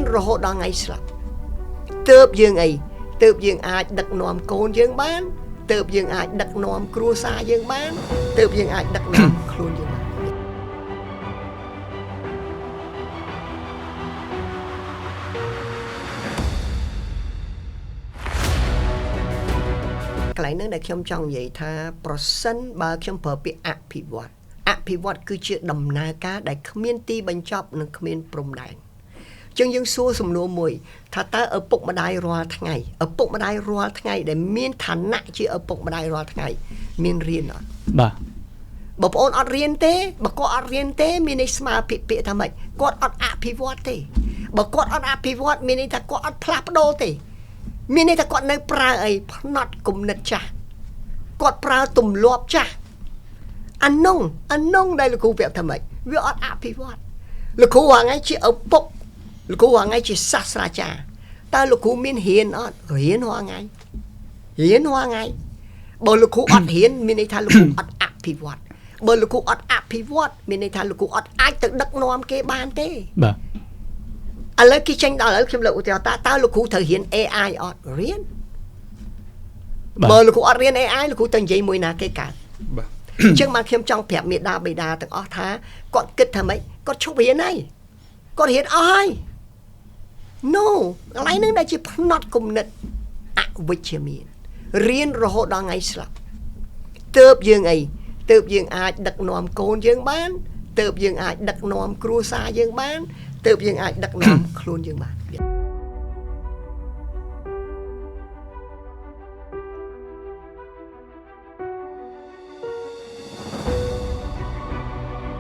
នរហូតដល់ថ្ងៃស្លាប់ទើបយើងអីទើបយើងអាចដឹកនាំកូនយើងបានទើបយើងអាចដឹកនាំគ្រួសារយើងបានទើបយើងអាចដឹកនាំខ្លួនយើងបានកន្លែងហ្នឹងដែលខ្ញុំចង់និយាយថាប្រសិនបើខ្ញុំប្រើពាក្យអភិវឌ្ឍអភិវឌ្ឍគឺជាដំណើរការដែលគ្មានទីបញ្ចប់និងគ្មានព្រំដែនចឹងយើងសួរសំណួរមួយថាតើឪពុកម្ដាយរាល់ថ្ងៃឪពុកម្ដាយរាល់ថ្ងៃដែលមានឋានៈជាឪពុកម្ដាយរាល់ថ្ងៃមានរៀនអត់បាទបើបងអូនអត់រៀនទេបើគាត់អត់រៀនទេមានន័យស្មើពាក្យថាម៉េចគាត់អត់អភិវឌ្ឍទេបើគាត់អត់អភិវឌ្ឍមានន័យថាគាត់អត់ផ្លាស់ប្ដូរទេមានន័យថាគាត់នៅប្រើអីផ្នត់គំនិតចាស់គាត់ប្រើទម្លាប់ចាស់អានោះដែលលោកគ្រូប្រាប់ថាម៉េចវាអត់អភិវឌ្ឍលោកគ្រូរាល់ថ្ងៃជាឪពុកលោកគ្រូរាល់ថ្ងៃជាសាស្ត្រាចារ្យតើលោកគ្រូមានរៀនអត់រៀនរាល់ថ្ងៃរៀនរាល់ថ្ងៃបើលោកគ្រូអត់រៀនមានន័យថាលោកគ្រូអត់អភិវឌ្ឍបើលោកគ្រូអត់អភិវឌ្ឍមានន័យថាលោកគ្រូអត់អាចទៅដឹកនាំគេបានទេបាទឥឡូវគេចេញដល់ឥឡូវខ្ញុំលើកឧទាហរណ៍តើលោកគ្រូត្រូវរៀន AI អត់រៀនបើលោកគ្រូអត់រៀន AI លោកគ្រូទៅនិយាយមួយណាគេកើតបាទអញ្ចឹងបានខ្ញុំចង់ប្រាប់មេដាបេដាទាំងអស់ថាគាត់គិតថាម៉េចគាត់ឈប់រៀនហើយគាត់រៀនអស់ហើយ No កន្លែងហ្នឹងដែលជាផ្នត់គំនិតអវិជ្ជមានរៀនរហូតដល់ថ្ងៃស្លាប់ទើបយើងអីទើបយើងអាចដឹកនាំកូនយើងបានទើបយើងអាចដឹកនាំគ្រួសារយើងបានទើបយើងអាចដឹកនាំខ្លួនយើងបាន